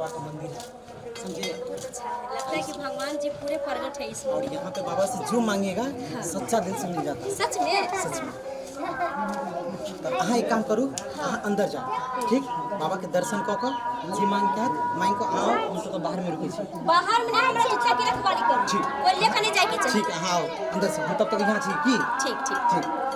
बाबा का मंदिर है, समझे? बहुत अच्छा है, लगता है कि भगवान जी पूरे प्रकट है इसमें। और यहाँ पे बाबा से जो मांगिएगा सच्चा दिल से मिल जाता है। सच में? सच में। तो अहाँ एक काम करू, अहाँ अंदर जाओ, ठीक? बाबा के दर्शन कऽ कऽ जे मांग के हैत मांग कऽ आओ, हम सब बाहर में रुकै छी। बाहर में नहीं, हमरा कुत्ता के रखवाली करू। ठीक। कोई लेकर नहीं जाए के चाही। ठीक, अहाँ आओ अंदर से, हम तब तक यहाँ छी की? ठीक ठीक ठीक।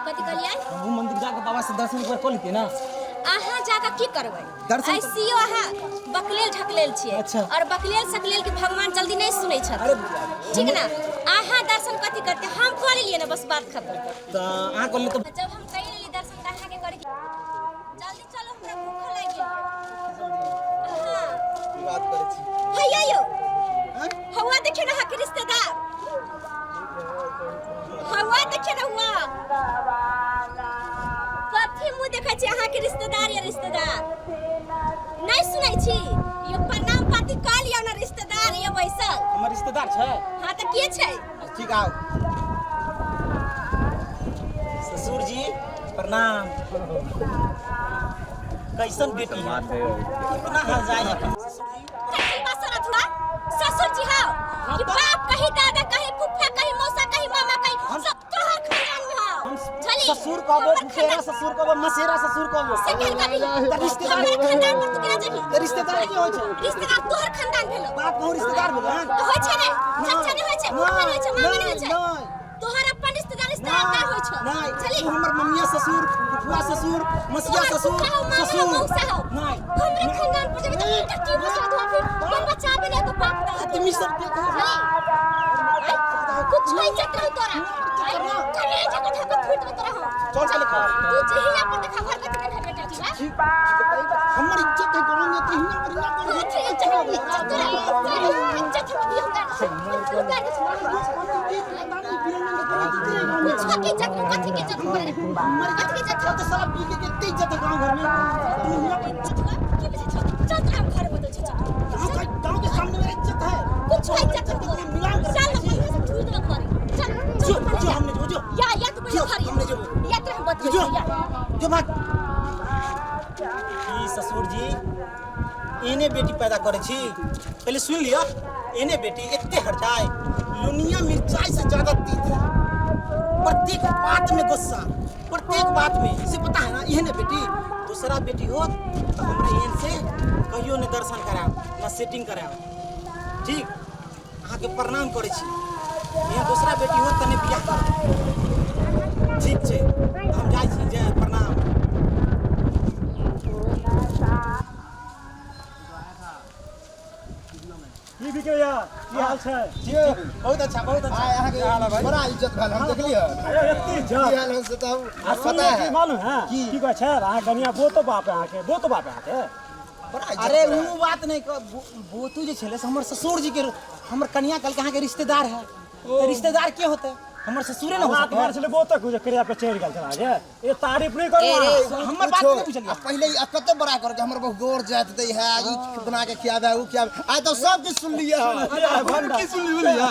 कथी कहलियै? हमहूँ मंदिर जाके बाबा से दर्शन एक बार कऽ लेतियै ना। अहाँ जाके की करबै? दर्शन कर- ऐसियो अहाँ बकलेल ढकलेल छियै। अच्छा। और बकलेल सकलेल के भगवान जल्दी नहीं सुनै छथिन। अरे ठीक ना? अहाँ दर्शन कथी करते, हम कऽ लेलियै ना, बस बात खत्म। तऽ अहाँ कहलियै तऽ जब हम कहि लेली दर्शन तऽ अहाँके करे जल्दी चलो, हमरा भूख लागि गेल। हाँ। बात करै छी। हैया यौ। आँय? हौआ देखियौ ने अहाँके रिश्तेदार, हौआ देखियौ ने, हुआ कथी मुँह देखै छी अहाँके रिश्तेदार या रिश्तेदार नहीं सुनै छी यो? प्रणाम पाती कऽ लियौ ने रिश्तेदार या बैसल। हमर रिश्तेदार छै? हाँ तऽ के छै? ठीक, आओ ससुर जी, प्रणाम। कैसन बेटी है, कितना हर्जाई है ससुर जी। कथी बसर अथवा ससुर जी हाउ कि बाप कही, दादा कही, फूफा कही, मौसा कही, मामा कही, सब तोहर खानदान में हाउ। हम छली ससुर कहबो, हमर फुफेरा खानदान- ससुर कहबो, मसेरा ससुर कहबो। से केहन कभी? तऽ रिश्तेदार हमर खानदान पर तू केना जेबही? तऽ रिश्तेदार की होइ छै? रिश्तेदार तोहर खानदान भेलो। बाप कहूँ रिश्तेदार भेलो हन? तऽ होइ छै ने? चाचा नहि होइ छै, फूफा नहि होइ छै, मामा नहि होइ छै? नहि। तोहर अपन रिश्तेदार रिश्तेदार नहि होइ छौ। नहीं। छली तू हमर ममिया ससुर, फुआ ससुर, मसिया तोहर ससुर, फूफा हौ, मामा हौ, ससुर मौसा हौ। नहीं। हमरे खानदान पर जेबही तऽ हुनकर की मौसा धोआ फिर कोन बच्चा आबे नहि तो बाप ना। आदमी सब देख। छली कुछ नहीं इज्जत रही तोरा। करे जगह धक्का फूट में तोरा हम। चल चल कर। तू जहिया पर देखा घर कथी देखा बेटा की बा? ठीक, हमर इज्जत है गांव में, तो हियां पर हियां पर। कथी इज्जत है? इज्जत तोरा, तोरा इज्जत हम दियो का कुछ की इज्जत, कथी की इज्जत करे, कथी की इज्जत? तो साला पी के कितनी इज्जत है गांव घर में, तू हियां पर। की बजे चल चल, तोरा हम घर बदल चल। गांव के सामने मेरा इज्जत है। कुछ नहीं इज्जत है तोरा मिलान कर। चल ना, बढ़िया से ठूस देबो घरे, चल जो चल। जो हमने जो जो या या तू पहिले जो, घर हमने जो। या तोरा हम बतबै जो या। जो भाग। ई ससुर जी एने बेटी पैदा करै छी, पहले सुन लिअ। एने बेटी एते हरजाए, लुनिया मिर्चाई से ज्यादा तीत है, प्रत्येक बात में गुस्सा, प्रत्येक बात में, से पता है ना? एहने बेटी, दूसरा बेटी होत तो हमरा एहन से कहियो ने दर्शन करायब ना सेटिंग करायब। ठीक, अहाँके प्रणाम करै छी। एहन दूसरा बेटी होत तऽ नहि बियाह करब। ठीक छै, हम जाइ छी। जय, प्रणाम। की बिके भैया, की हाल छै? बहुत अच्छा, बहुत अच्छा। आइ अहाँके की हाल है भाई? बड़ा इज्जत भेल, हम देखलियै। अरे एते की इज्जत हाल है से तऽ हम आ पता सुनलियै है की मालूम है? की? की कहै छै अहाँ कनिया बोतो बाप है अहाँके, बोतो बाप है अहाँके। बड़ा इज्जत अरे बड़ा। ऊ बात नहीं, बोतू जे छलै से हमर ससुर जी के, हमर कनिया कहलकै अहाँके रिश्तेदार है, तऽ रिश्तेदार के होतै? हमर ससुरे ने हो बात सकै। मार छलै बोतो कुछ क्रिया पे चढ़ि गेल छलै अहाँके, ए तारीफ नहि करू ए, अहाँ। हमर बात पूछो, नहि बुझलियै। आ पहिले ई कते बड़ा कर के हमर बहु गोर जात दै है, ई बना के खियाबे, ऊ खियाबे, आइ तऽ सब किछु सुनलियै हन। की सुनली बुझलियै?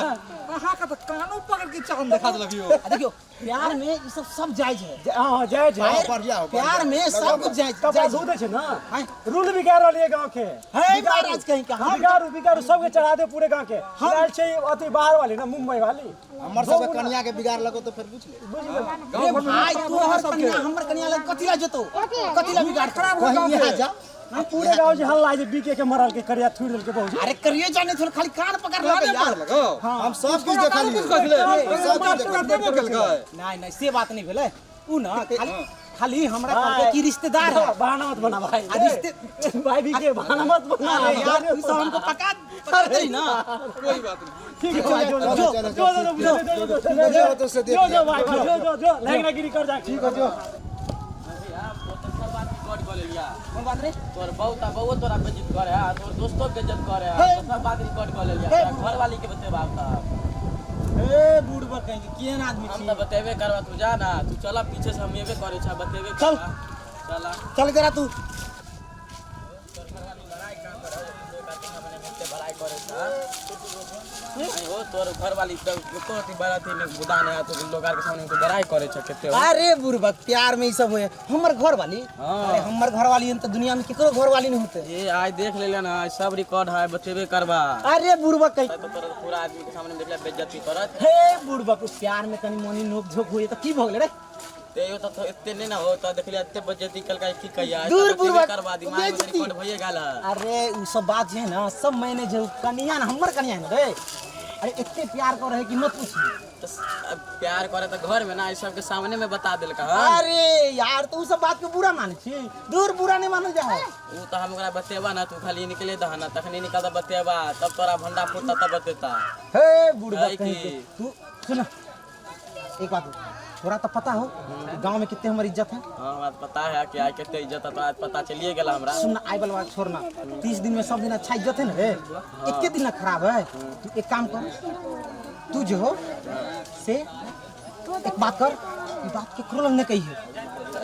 अहाँके तऽ कानो पकड़ के चांद देखा देलक यौ। आ देखियौ, प्यार में ई सब सब जायज है। हाँ हाँ, जायज है। हाँ, बढ़िया हो, बढ़िया। प्यार में सब कुछ जायज। कपड़ा जायज धो दै छै ना? हाँ। रूल बिगाड़ रहल ये गांव के। है महाराज कहीं का हम बिगाड़ू बिगाड़ू, सबके चढ़ा दे पूरे गांव के। फिलहाल छै अथी बाहर वाली ना, मुंबई वाली। हमर सबके कनिया के बिगाड़ लगो तऽ फेर पूछ ले। रे भाई, तोहर कनिया हमर कनिया लग कथी ला जेतो? कथी ला बिगाड़ खराब हो कहीं गाँव यहाँ के जा। हम पूरे गांव जे हल्ला जे बीके के मरल के करिया थूर देल के बहु अरे करियो जाने थोड़ा खाली कान पकड़ लगे यार हम सब किछु देखलियै, सब किछु देखलियै। नहीं नहीं से बात नहीं भेलै उ ना खाली खाली हमरा कहलकै कि रिश्तेदार है। बहाना मत बना भाई। आ रिश्ते भाई बीके बहाना मत बना। अरे यार तू सब हमको पका पकड़ते ना। कोई बात नहीं। ठीक है भाई, जो जो चलो, जो जो जो जो जो जो तो से देख जो जो भाई जो जो जो लहंगागिरी कर जा। ठीक है जो। कौन बात रे? तोर बहू ता बहु तोरा बेइज्जत करे है, तोर दोस्तो बेइज्जत करे है, तो सब बात रिकॉर्ड कर लेलिया। तोरा घर वाली के बतेबा तब? ए बूढ़ बकई के केहन आदमी हम छी। तो बतेबे करबा, तू जा ना, तू चला पीछे से, हम एबे करे छा बतेबे। चल। चला। चल जरा तू। तोर घर वाली लड़ाई का करे है, तू के सामने बहुते बड़ाई करे छा। आई हो तोर घर वाली तो तो अथी बड़ा थी ने बुदान है, तो लोग के सामने तो बड़ाई करे छा केते हो। अरे बुढ़बक प्यार में ई सब होए। हमर घर वाली? हाँ। अरे हमर घर वाली तो दुनिया में केकरो घर वाली नहीं होते। ए आज देख लेले ना, आज सब रिकॉर्ड है, बतेबे करबा। अरे बुढ़बक कहीं तो तोरा पूरा आदमी के सामने देखला बेइज्जती करत। हे बुढ़बक उ प्यार में कनी मोनी नोक झोंक होए त की भ गेलै रे? ते यो तो एते नहीं ना हो, तो देखलिए एते बेइज्जती कलका की कहिया। दूर बुढ़बक, करबा दिमाग में बेइज्जती। रिकॉर्ड भइए गेल है। अरे उ सब बात जे है ना सब मैनेज है। उ कनिया ना हमर कनिया है ना रे। अरे एते प्यार कर रहे कि मत पूछ। तो अब प्यार करे तो घर में ना, ई सबके सामने में बता देलका हन। अरे यार तो उ सब बात के बुरा माने छी? दूर बुरा नहीं मानल जाए। उ तो हम ओकरा बतेबा ना, तू खाली निकले दह ना, तखनी निकल त बतेबा, तब तोरा भंडा फूटता तब बतेता। हे बुढ़बक है कहीं कि? के। तू सुन एक बात, तोरा तो पता हो गांव में कितने हमारी इज्जत है। हां हमरा तो पता है कि आई केते इज्जत है, तो आज पता चलिए गेला हमरा। सुन आई वाला बात छोड़ना, 30 दिन में सब दिन अच्छा इज्जत है ना रे, इतने दिन ना खराब है। तू एक काम कर, तू जो हो से एक बात कर, ई बात के ककरो लग नहीं कही है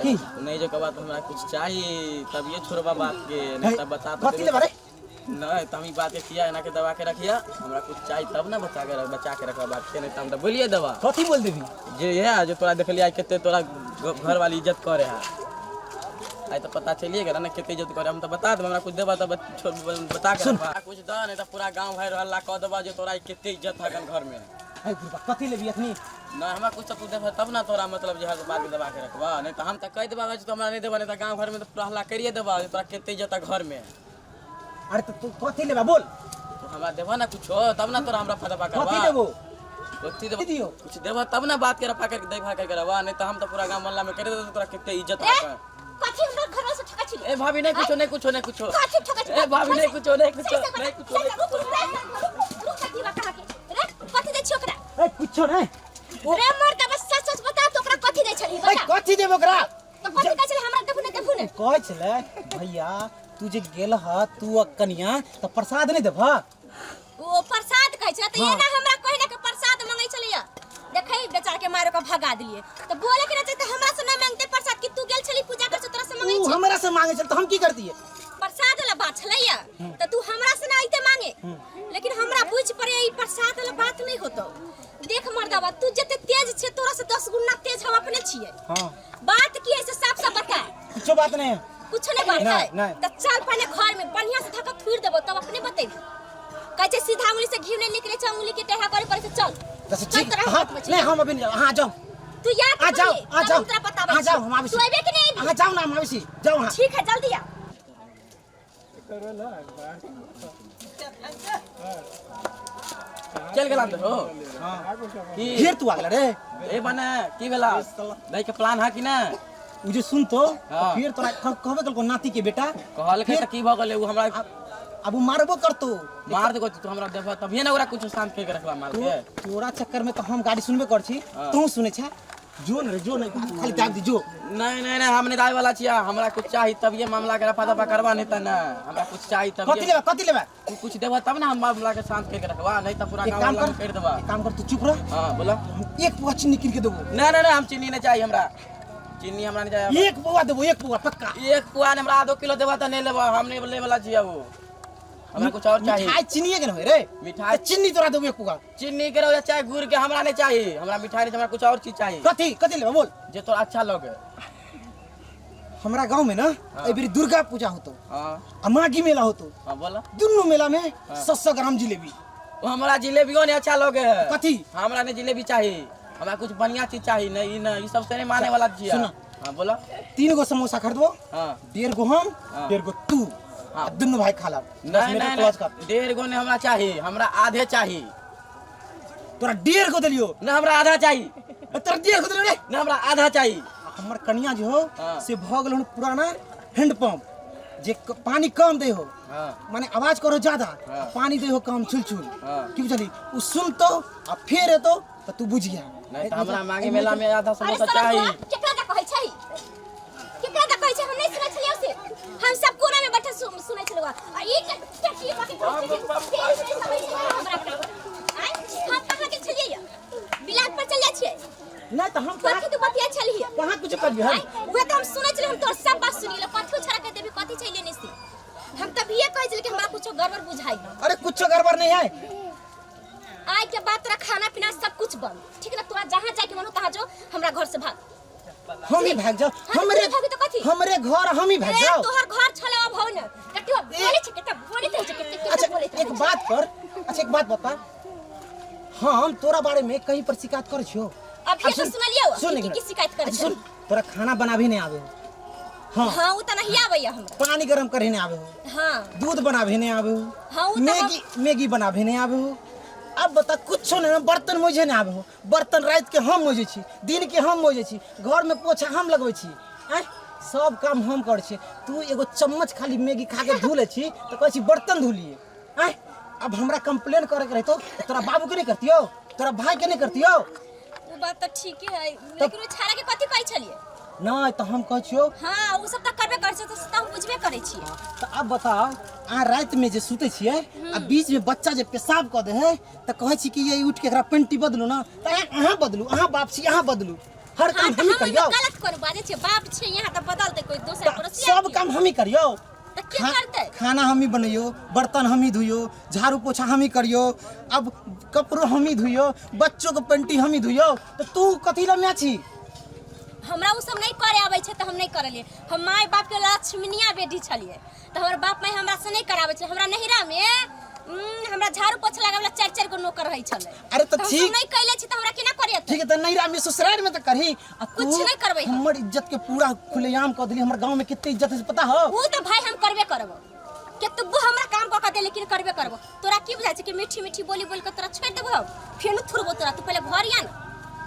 की? नहीं जो कबा तो हमरा कुछ चाहिए तब ये छोड़बा बात के, नहीं तब बता तो कथी लेबा रे? नहीं तो हम ई बात के किया एना के दबा के रखिया, हमरा कुछ चाहिए तब ना बचा के रखबा बात के, नहीं तो हम तो बोलिए दबा। कथी बोल देबी? जे ये जो तोरा देखलिया केते तोरा घर वाली इज्जत करे है, आई तो पता चलिए गेला ना केते इज्जत करे। हम तो बता देब, हमरा कुछ देबा तब छोड़ बता के रखबा। कुछ द नहीं तो पूरा गांव भर हल्ला क देबा जे तोरा केते इज्जत है घर में। हे बुढ़बा कथी लेबी अखनी? ना हमरा कुछ तो देबा तब ना तोरा मतलब जे है बात के दबा के रखबा, नहीं तो हम तो कह देबा जे तो हमरा नहीं देबा, नहीं तो गांव घर में तो पूरा हल्ला करिए देबा जे तोरा केते इज्जत है घर में। अरे तो तू कथी लेबा बोल? तो हमरा देबा ना कुछ तब ना तोरा हमरा फदबा करबा। कथी देबो? कथी देबो? दियो। कुछ देबा तब ना बात के रफा करके देबा करके रखबा, नहीं तो हम तो पूरा गांव मोहल्ला में कर देबा तोरा केते इज्जत ए है। कथी हमरा घर से ठका छी? ए भाभी नहीं कुछो, नहीं कुछो, नहीं कुछो। कथी ठका छी? ए भाभी नहीं कुछो, नहीं कुछो, नहीं कुछो। रुक रुक रुक कथी बा कहा के रे? कथी दै छी ओकरा? ए कुछो नहीं। रे मर का बस सच सच बता तो ओकरा कथी दै छली ए बता। कथी देबो ओकरा? तो कथी कहै छली हमरा? देखू ने देखू ने। कहै छलै भैया तू जे गेल ह तू आ कनिया त प्रसाद नहीं देबह? ओ प्रसाद कहै छै त ये ना हमरा कहि ना के प्रसाद मंगै छलैया, देखै बेचारा के मारो के भगा देलिए। त बोले के ना चाही त हमरा से ना मांगते प्रसाद कि तू गेल छली पूजा कर से तोरा से मंगै उ छै। हमरा से मांगे छल त हम की करतिए? प्रसाद वाला बात छलैया त तू हमरा से ना आइते मांगे, लेकिन हमरा बुझ पड़े ई प्रसाद वाला बात नहीं होतो। देख मर्दाबा तू जते तेज छे तोरा से 10 गुना तेज हम अपने छिए। हां बात की है से साफ साफ बता। कुछो बात नहीं है। कुछ नहीं बात नहीं, है नहीं। त चल पहले घर में बढ़िया से धक्का थूर देबो तब अपने बतेबी। कहै छै सीधा उंगली से घी नहीं निकले छै, उंगली के टेढ़ा करे पड़े छै। चल बस चल ठीक। तोरा हां हाथ में छै। नहीं हम अभी नहीं जाओ। हां जाओ। तू याद आ जाओ, करिहे, आ तब जाओ। हम तोरा बताबै आ जाओ, छी। हम आबै छी। तू अयबे कि नहीं अयबी? हां जाओ ना, हम आबै छी। जाओ हां। ठीक है जल्दी आ। चल गेला हो की फिर तू आ गेला रे? ए बने की भेला दै के प्लान है कि ना? उ जे सुन तो हाँ। फिर तोरा कहबे कलको नाती के बेटा कहलकै त की भ गेलै उ हमरा अब उ मारबो करतो। मार देगो तू हमरा देबह तभिए ना ओकरा कुछ शांत करके रखबा मार के। तोरा चक्कर में तो हम गाड़ी सुनबे कर छी, हाँ। तू सुने छा जो न रे जो न खाली दाब दी जो। नहीं नहीं नहीं हम नहीं दाय वाला छिया, हमरा कुछ चाही तब ये मामला के रफा दफा करबा, नहीं त ना हमरा कुछ चाही तब कथी लेबा? कथी लेबा? तू कुछ देबह तब ना हम मामला के शांत करके रखबा, नहीं त पूरा एक गांव काम वाला कर, में कर देबा। एक काम कर तू चुप रह। हां बोला। हम एक पुआ चीनी किन के देबो। ना ना ना हम चीनी नहीं चाहिए हमरा, चीनी हमरा नहीं चाहिए। एक पुआ देबो, एक पुआ पक्का। एक पुआ ने हमरा आधो किलो देबा त नहीं लेबा, हम नहीं ले वाला छिया वो, हमरा कुछ और चाहिए। मिठाई चीनी के न होय रे? मिठाई त चीनी तोरा देबो एक पुआ। चीनी के रहो या चाहे गुड़ के, हमरा नहीं चाहिए, हमरा मिठाई नहीं, हमरा कुछ और चीज चाहिए। कथी कथी लेबा बोल? जे तोरा अच्छा लगे। हमरा गांव में ना एहि बेरी दुर्गा पूजा होतो। हां। आ माघी मेला होतो। हां बोला। दुनू मेला में 700 ग्राम जिलेबी। वो हमरा जिलेबियो नहीं अच्छा लगे है। कथी? हमरा नहीं जिलेबी चाहिए, हमरा कुछ बढ़िया चीज चाहिए। नहीं नहीं ई सब से नहीं माने वाला चीज। सुना। हां बोला। 3 गो समोसा खरीदबो। हां। 1.5 गो हम, हाँ। 1.5 गो तू। हाँ। आ दुनू भाई खा लब। नहीं मेरे नहीं क्लोज कर। नहीं, 1.5 गो नहीं हमरा चाहिए, हमरा आधे चाहिए। तोरा 1.5 गो देलियो। नहीं हमरा आधा चाहिए। तोरा 1.5 गो देलियो रे। नहीं हमरा आधा चाहिए। हमर कनिया जे हो हाँ। से भ गेल हन पुराना हैंडपंप, जे पानी कम दे हो। हाँ। माने आवाज करो ज्यादा। हाँ। पानी दे हो कम छुल छुल। हाँ। की बुझली, उ सुनतो आ फेर एतो त तू बुझिया। नहीं तो हमरा मांगे मेला में आधा अरे समोसा सरस चाहिए। बुआ, केकरा दा कहै छै? केकरा दा कहै छै? हम नहीं सुनै छलियै से। हम सब कोना में बैठल सुनै छलियै। आ ई के के की बाकी कहै छै? से नहीं समझ छलियै हमरा के। आँय, हम कहाँ गेल छलियै या? बिलाट पर चल जाइ छियै। नहीं तो हम कथी तू बतिया छलियै? कहाँ कुछ करियो हम? आँय, उहे तऽ हम सुनै छलियै, हम तोर सब बात सुनिले। कथी छड़ा के देबी, कथी छै लेने से? हम तभिए कहै छलियै कि हमरा कुछो गड़बड़ बुझाइ। अरे कुछो गड़बड़ नहीं है। आइ के बाद तोरा खाना पीना सब कुछ बंद, ठीक ना? तोरा जहाँ जाए के मन हो तहाँ जो, हमरा घर से भाग। हम ही भाग जाओ। हाँ, हमरे तू भागी तो कथी? हमरे घर हम ही भाग ए, जाओ। तोहर घर छले अब हो न। कते बोले छै, कते बोले छै, कते कते अच्छा बोले छै। एक बात कर, अच्छा एक बात बता, हम तोरा बारे में कहीं पर शिकायत कर छियो? अभी अब तो सुन, सुनलियो सुन कि एक की मिनट। शिकायत करे अच्छा, छै? सुन, तोरा खाना बनाबे नहीं आवे हो। हाँ। हाँ, उ त नहीं आवे हमरा। पानी गरम करे नहीं आवे हो। हाँ। दूध बनाबे नहीं आवे हो। हाँ, उ त मैगी मैगी बनाबे नहीं आवे हो। अब बता कुछो नहीं, बर्तन मुझे नहीं आवे हो। बर्तन रात के हम मोजे छी, दिन के हम मोजे छी, घर में पोछा हम लगबै छी, आँय सब काम हम करै छी। तू एगो चम्मच खाली मैगी खा के धो लै छी तऽ कहै छी बर्तन धोलिए। आँय अब हमरा कंप्लेन करे के रहितो तोरा बाबू के नहीं करतियो, तोरा भाई के नहीं करतियो। उ बात त ठीके है, लेकिन उ छाड़ा के कथी कहै छलिए? नहीं तो हम कहै छियो। हाँ, उ सब त करबे करै छै, त हम बुझबे करै छियै। तऽ अब बताओ, अहाँ राति में जे सुतै छियै आ बीच में बच्चा जे पेशाब कऽ दे है तऽ कहै छी कि ये उठ के एकरा पेंटी बदलू ना, तऽ अहाँ बदलू, अहाँ बाप छी, अहाँ बदलू, हर काम हाँ, तऽ हमही हम करियौ। गलत करू बाजै छियै, बाप छै यहाँ तऽ बदलतै कोई दोसर तऽ पड़ोसी सब आबि काम हमही करियौ। तऽ के करतै? खाना हमही बनैयौ, बर्तन हमही धोइयौ, झाड़ू पोछा हमही करियौ, अब कपड़ो हमही धोइयौ, बच्चो के पेंटी हमही धोइयौ, तऽ तू कथी लए माय छी? हमरा उ सब नहीं करे आबै छै तऽ हम नहीं करलियै। हम माय बाप के लक्ष्मीनिया बेटी छलियै तऽ हमर बाप माय हमरा से नहीं कराबै छै। हमरा नहिरा में हमरा झाड़ू पोछा लगाबै ला चारि चारि गो नौकर रहै छलै। अरे तऽ हम ठीक सब नहीं कैले छी तऽ हमरा केना करे ठीक है, तऽ नहिरा में ससुराल में तऽ करही। आ तू कुछ नहीं करबै हम। हमर इज्जत के पूरा खुलेआम कऽ देली। हमर गांव में कते इज्जत है से पता हो? उ तऽ भाई हम करबे करबो, केतबो हमरा काम कऽ के दे लेकिन करबे करबो। तोरा की बुझाइ छै कि मीठी मीठी बोली बोल के तोरा छोड़ि देबो हम? फेनो थुरबो तोरा, तू पहिले घर आ ना।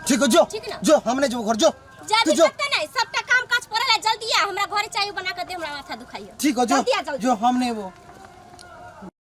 ठीक है, जो ठीक ना? जो, हमने जो घर जो, जा तू भी जो। सकता नहीं, सबटा काम काज पड़ल है, जल्दी आ, हमरा घरे चाय बना के दे, हमरा माथा दुखाइयो। ठीक है, जो जल्दी आ, जल्दी। जो, हमने वो।